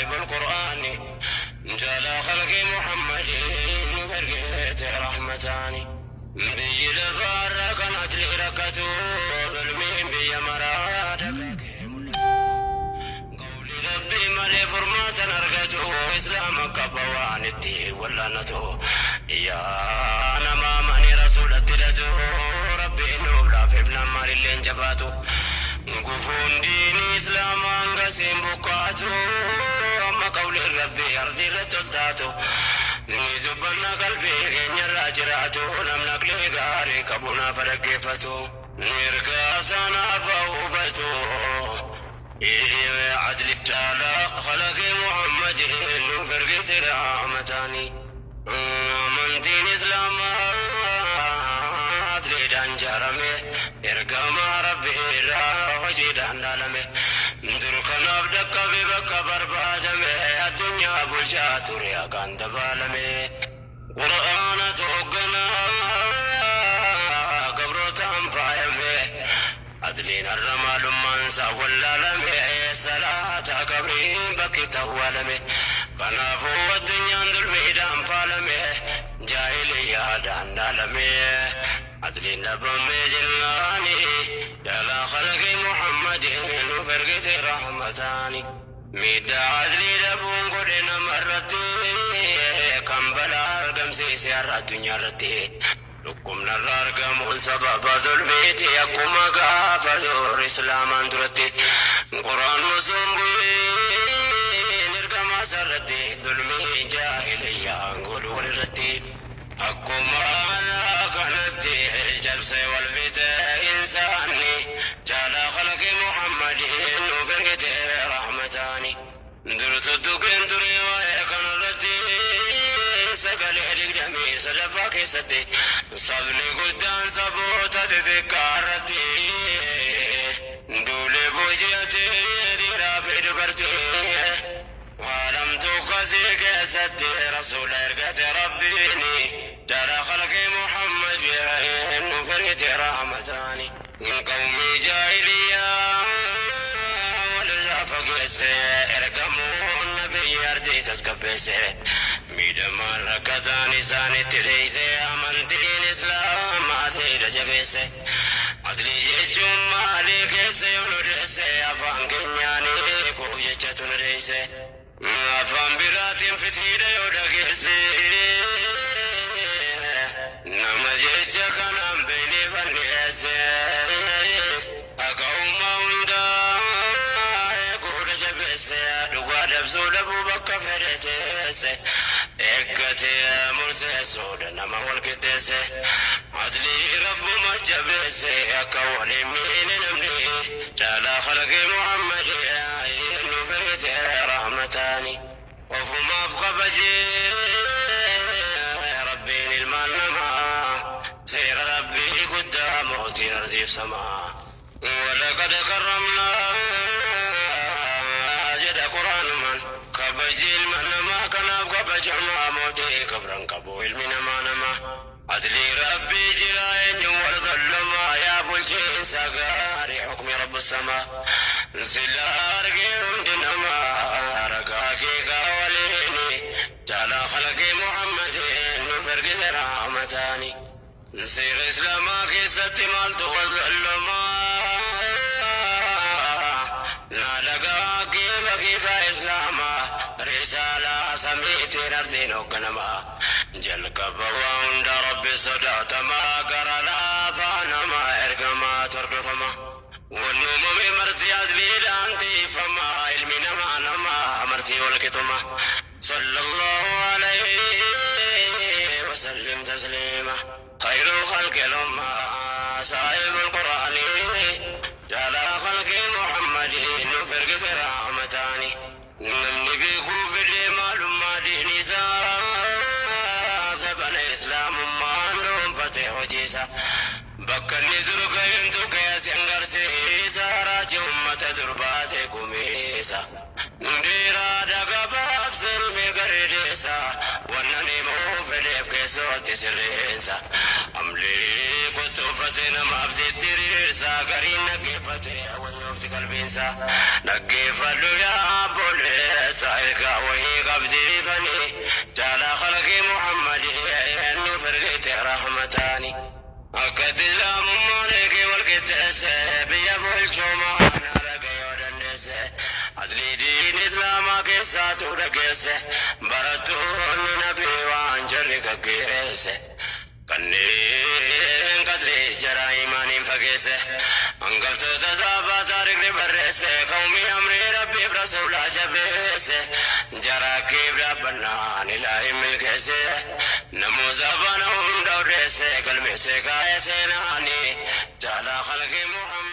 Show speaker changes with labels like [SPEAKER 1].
[SPEAKER 1] Saahibul Qur'aani Jaalaa khalqii Muhammadiin nuuf ergite rahmataani. Biyyi lafaa har'a kan adlii rakkatu, zulmiin biyya maraa dagaagee mul'atu. Qawlii Rabbii malee furmaata hin argatu, Islaama qaba waan itti wal'aanatu. Yaa nama amane Rasuulatti hidhatu, Rabbiin nuuf laaffifnaan maalillee hin jabaatu. Gufuun diinii Islaamaa hangasii hin buqqaatu, hamma qawliin Rabbii ardii irratti ol taatu. Ni dubbanna qalbii keenyarraa jiraatu, namni aqlii gaarii qabu naaf haa dhaggeeffatu. Ergaa isaa naaf haa hubatu. Adli caalaa khalaqii Muhammadiin nuuf ergite rahmataani. Amantiin Islaamaa adliidhaan jaarame, ergamaa Rabbii irraa hojiidhaan dhaalame. Dur kanaaf dhaqqabe bakka barbaadame, addunyaa bulchaa ture haqaan dabaalame. Qur'aanatu hogganaa gabrootaan faayame. Adliin har'a maalummaan isaa wallaalame. Salaata qabriin bakki itti awwaalame. Kanaafuu addunyaan dulmiidhaan faalame. Jaahiliyyaadhaan dhaalame. Adliin dhabamee jennaani. Jaalaa khalqii Muhammadiin nuuf ergite rahmataani. Miidhaa adlii dhabuun godhe namarratti, kan balaa argamsiise har'a addunyaarratti. Dhukkubni har'a argamuun sababa zulmiiti, akkuma gaafa dur Islaamaan duratti. Qur'aanni osoo hin bu'in ergamaa isaarratti, zulmii jaahiliyyaan godhu walirratti. Akkuma aadaa kanatti cabsee wal fixe insaanni, jaalaa khalqii Muhammadiin nuuf ergite rahmataani. Dur tuttuqeen ture waa'ee kanarratti, sagalee 23ffaa keessatti, sabni guddaan saboota xixiqqaa irratti duulee booji'atee dhiiraa fi dubartii. Waalamtuu kasii keessatti Rasuula ergate Rabbiini, jaalaa khalqii Muhammad nuuf ergite rahmataani. Qawmii jaahiliyyaa walirraa fageesse, ergamuun nabiyyi ardii tasgabbeesse. Miidhamaan rakkataan isaanitti dheeyse, amantiin Islaamaa adliidha jabeesse. Adlii jechuun maali keessa yoo nu deesse, afaan keenyaan hiikuuf jechatu nu dheeyse. Afaan biraatiin fithiidha yoo dhageesse, nama jecha kanaan beeyneefan dhiheesse. Haqa uumaa hundaa eeguudha jabeesse, dhugaa dabsuu dhabuu bakka fedhe teesse, eeggatee murteessuudha nama wal qixxeesse. Adlii Rabbuma jabeesse, akka wal hin miine namni, caalaa khalqii Muhammadi nuuf ergite rahmataani. Ofumaaf kabajee Rabbiin ilmaan namaa, seera Rabbii guddaa mootiin ardiif samaa. Walaqad karramnaa jedha Qur'aanumaan, kabaji ilma namaa kanaaf kabajamaa, mootii kabran qabu ilmi namaa nama. Adlii Rabbii jira, eenyuun wal zallumaa? Yaa bulchiinsa gaarii hukmi Rabbus samaa, sila argee hundi namaa ragaa kee kaa waliini, jaalaa khalqii Muhammadiin nuuf ergite rahmataani. Seera Islaamaa keessatti maaltu wal zallumaa? Naa dhagahaa keef haqiiqaa Islaamaa, risaalaa samiitiin ardiin hoogganamaa. Jalqaba waa hunda Rabbi sodaatama, gara laafaa nama ergamaatu hordofama. Wanni uumame marti asliidhaan tiiyfama, ilmi namaa nama marti wal qixuma. Sallallahu alayhi wa sallim tasliima. Khayrul khalqil umma saahibul qur'aani, jaalaa khalqii Muhammadi nuuf ergite rahmataani. Namni beekuu fedhe maalummaa diinii isaa, zabana Islaamummaan dhuunfate hojii isaa. Bakka inni dur ga'een tuqee asin garsiisa, raajii ummata dur baate gumiisa. Dheeraadha gabaabseen mee gareedeessa, wannan himuu fedheef. keessootti sirreessa. Amlee kottoonfate namaaf diriirsa gariin dhaggeeffate wayyoofti qalbiinsa. Dhaggeeffadhu yaa obboleessa ergaa wayii qabdiifanii jaalaa khalqii Muhammadii nuuf ergite rahmataani. Akka islaamummaan eegee wal qixxeesse biyya bulchuu maana yoo dandeesse. Adliidiin islaamaa keessaatu dhageesse barattoonni nabii waan jarri gaggeesse. Kanneen qadrii jaraa imaaniin fageesse hangaftoota saabaa taarikni barreesse qawmii amrii rabbiif rasuulaa jabeesse jaraa keef dhaabbannaan ilaahi milkeesse namoota bana hunda odeesse galmeesse kaa'e seenaanii jaalaa khalqii Muhammad.